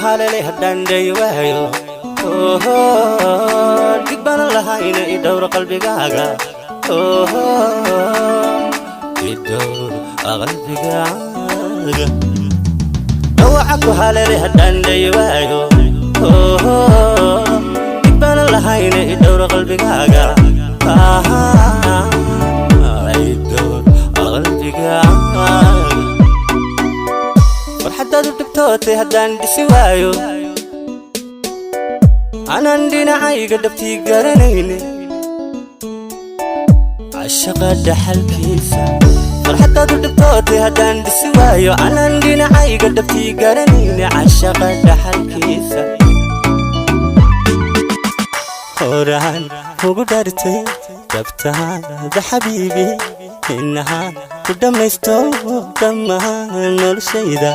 Haleelay haddaan dhayi waayo, dhig baanan lahayna, i dhowr qalbigaaga, i dhowr qalbigaaga. Dhawaca ku haleelay haddaan dhayi waayo, dhig baanan lahayna, i dhowr qalbigaaga, i dhowr qalbigaaga. Farxaddaad u dhibtootay haddaan dhisi waayo, anaan dhinacayga dhabtii garanayne cashaqa dhaxalkiisa. Farxaddaad u dhibtootay haddaan dhisi waayo, anaan dhinacayga dhabtii garanayne cashaqa dhaxalkiisa. Horaan ugu dhartay dhabtaada, xabiibi, inahaan ku dhammaysto dhammaan noloshayda.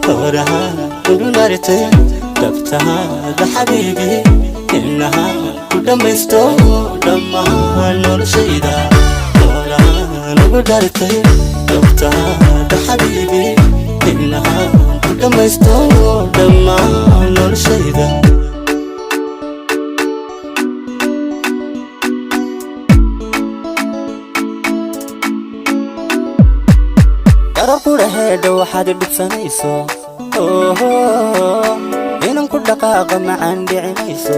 Horaan ugu dhartay dhabtaada, xabiibi, inahaan ku dhammaysto dhammaan noloshayda. Horaan ugu dhartay dhabtaada, xabiibi, inahaan ku dhammaysto dhammaan noloshayda. Darar qudhaheedha waxaad dhibsanayso, inan ku dhaqaaqa macaan dhici mayso,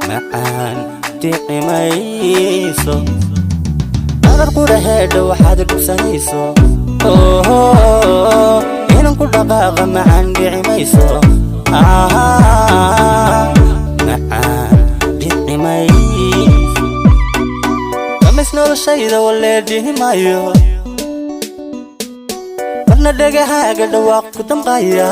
macaan dhici mayso. Darar qudhaheedha waxaad dhibsanayso, inan ku dhaqaaqa macaan dhici mayso, macaan dhici mayso. Dhamays noloshayda walee dhihi maayo, marna dhegahaaga dhawaaq ku damqaya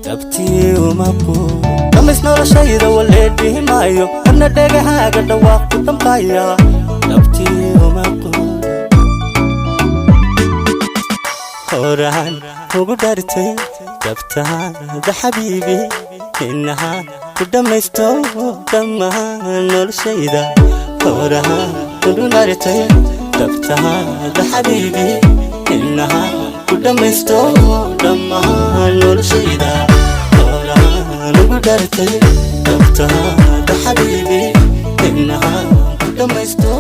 dhabtii uma quur. Dhamays noloshayda walee dhihi maayo, marna dhegahaaga dhawaaq ku damqaya dhabtii uma quur. Horaan ugu dhartay dhabtaada, xabiibi, inahaan ku dhammaysto dhammaan noloshayda. Horaan ugu dhartay dhabtaada, xabiibi, inahaan ku dhammaysto dhammaan noloshayda. Horaan ugu dhartay dhabtaada, xabiibi, inahaan ku dhammaysto.